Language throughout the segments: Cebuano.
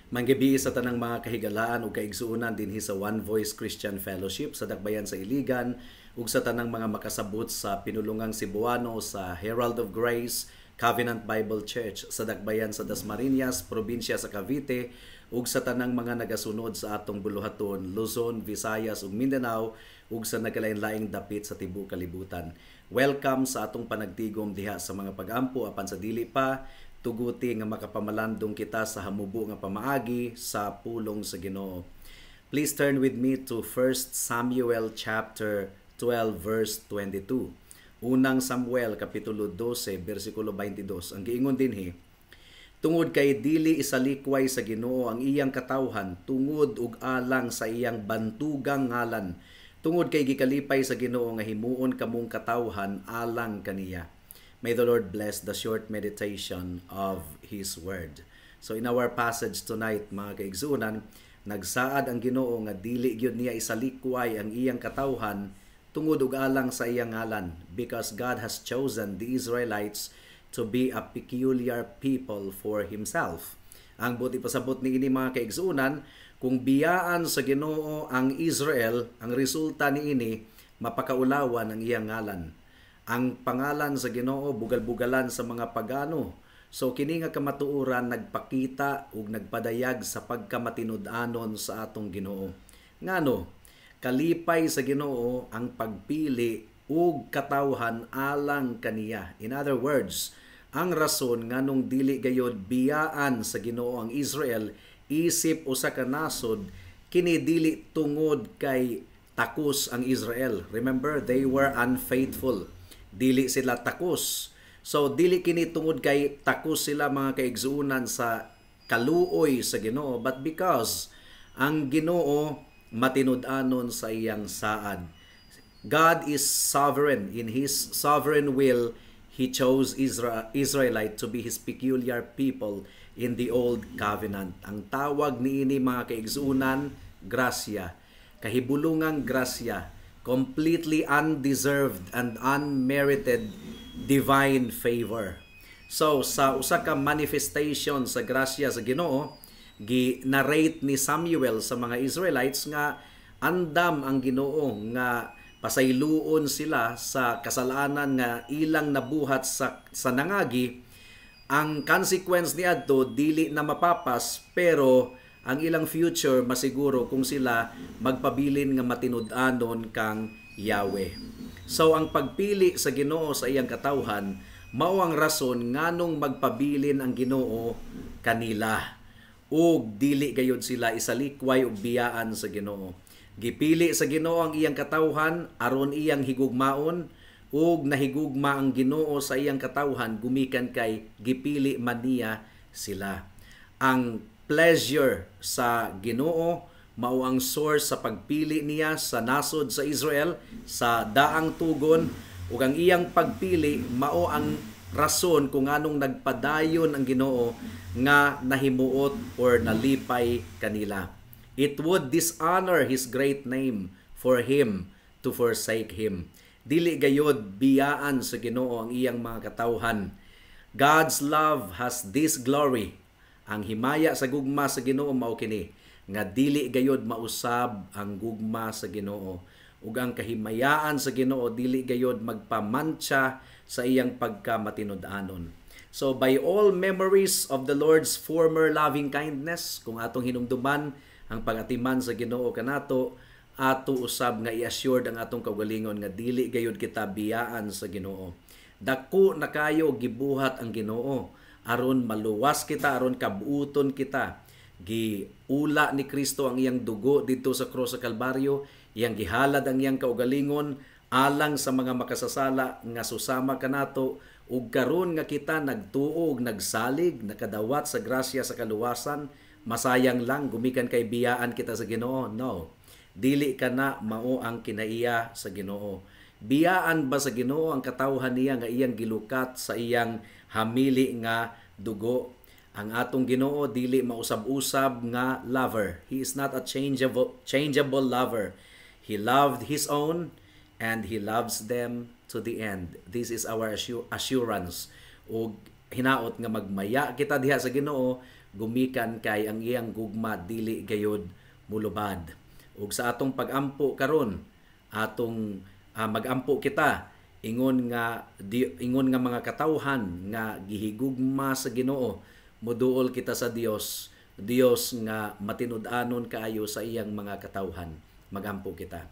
Manggabii sa tanang mga kahigalaan ug kaigsuonan dinhi sa One Voice Christian Fellowship sa Dakbayan sa Iligan ug sa tanang mga makasabot sa pinulungang Cebuano sa Herald of Grace Covenant Bible Church sa Dakbayan sa Dasmariñas, probinsya sa Cavite, ug sa tanang mga nagasunod sa atong buluhaton, Luzon, Visayas ug Mindanao, ug sa nagkalain-laing dapit sa tibuok kalibutan. Welcome sa atong panagtigom diha sa mga pagampo. Apan sa dili pa, tuguti nga makapamalandong kita sa hamubo nga pamaagi sa pulong sa Ginoo. Please turn with me to 1 Samuel chapter 12 verse 22. Unang Samuel kapitulo 12 bersikulo 22. Ang giingon dinhi, "Tungod kay dili isalikway sa Ginoo ang iyang katawhan tungod ug alang sa iyang bantugang ngalan, tungod kay gikalipay sa Ginoo nga himuon kamong katawhan alang kaniya." May the Lord bless the short meditation of His Word. So in our passage tonight, mga kaigsuonan, nagsaad ang Ginoo nga dili gyud niya isalikway ang iyang katawhan tungod ug alang sa iyang ngalan, because God has chosen the Israelites to be a peculiar people for Himself. Ang buot ipasabot niini, mga kaigsuonan, kung biyaan sa Ginoo ang Israel, ang resulta niini, mapakaulawan ang iyang ngalan. Ang pangalan sa Ginoo bugal-bugalan sa mga pagano. So kini nga kamatuoran nagpakita ug nagpadayag sa pagkamatinud-anon sa atong Ginoo. Ngano? Kalipay sa Ginoo ang pagpili ug katawhan alang kaniya. In other words, ang rason nganong dili gayod biyaan sa Ginoo ang Israel isip usa ka nasod, kini dili tungod kay takos ang Israel. Remember, they were unfaithful. Dili sila takos. So dili kini tungod kay takos sila, mga kaigsuonan, sa kaluoy sa Ginoo, but because ang Ginoo matinud-anon sa iyang saad. God is sovereign. In His sovereign will, He chose Israelite to be His peculiar people in the Old Covenant. Ang tawag niini, mga kaigsuonan, grasya. Kahibulungang grasya, completely undeserved and unmerited divine favor. So sa usa ka manifestation sa grasya sa Ginoo, gi-narrate ni Samuel sa mga Israelites nga andam ang Ginoo nga pasayloon sila sa kasalanan nga ilang nabuhat sa nangagi. Ang consequence niadto dili na mapapas, pero ang ilang future masiguro kung sila magpabilin nga matinud-anon kang Yahweh. So ang pagpili sa Ginoo sa iyang katawhan mao ang rason nganong magpabilin ang Ginoo kanila ug dili gayud sila isalikway ug biyaan sa Ginoo. Gipili sa Ginoo ang iyang katawhan aron iyang higugmaon, ug nahigugma ang Ginoo sa iyang katawhan gumikan kay gipili man niya sila. Ang pleasure sa Ginoo mao ang source sa pagpili niya sa nasod sa Israel sa daang tugon, ug ang iyang pagpili mao ang rason kung anong nagpadayon ang Ginoo nga nahimuot or nalipay kanila. It would dishonor His great name for Him to forsake him. Dili gayod biyaan sa Ginoo ang iyang mga katawhan. God's love has this glory. Ang himaya sa gugma sa Ginoo mao kini nga dili gayod mausab ang gugma sa Ginoo, ug ang kahimayaan sa Ginoo dili gayod magpamantsa sa iyang pagkamatinud-anon. So by all memories of the Lord's former loving kindness, kung atong hinumduman ang pagatiman sa Ginoo kanato, ato usab nga i-assured ang atong kaugalingon nga dili gayod kita biyaan sa Ginoo. Dako na kayo gibuhat ang Ginoo aron maluwas kita, aron kabuuton kita. Giula ni Kristo ang iyang dugo didto sa krus sa Kalbaryo, iyang gihalad ang iyang kaugalingon alang sa mga makasasala nga susama kanato, ug karon nga kita nagtuo ug nagsalig, nakadawat sa grasya sa kaluwasan, masayang lang gumikan kay biyaan kita sa Ginoo? No. Dili kana mao ang kinaiya sa Ginoo. Biyaan ba sa Ginoo ang katawhan niya nga iyang gilukat sa iyang hamili nga dugo? Ang atong Ginoo dili mausab-usab nga lover. He is not a changeable lover. He loved His own and He loves them to the end. This is our assurance. Ug hinaot nga magmaya kita diha sa Ginoo. Gumikan kay ang iyang gugma dili gayod mulubad. Ug sa atong pagampo karon, atong magampo kita ingon nga mga katawhan nga gihigugma sa Ginoo, moduol kita sa Dios, Dios nga matinud-anon kaayo sa iyang mga katawhan. Magampo kita.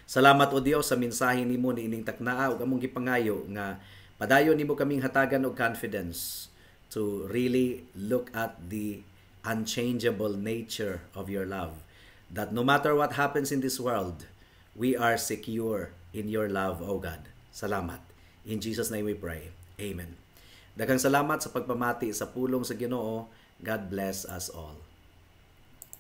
Salamat, O Dios, sa mensahe nimo niining taknaa ug among gipangayo nga padayon nimo kaming hatagan og confidence to really look at the unchangeable nature of your love, that no matter what happens in this world, we are secure in your love, O God. Salamat. In Jesus' name we pray. Amen. Daghang salamat sa pagpamati sa pulong sa Ginoo. God bless us all.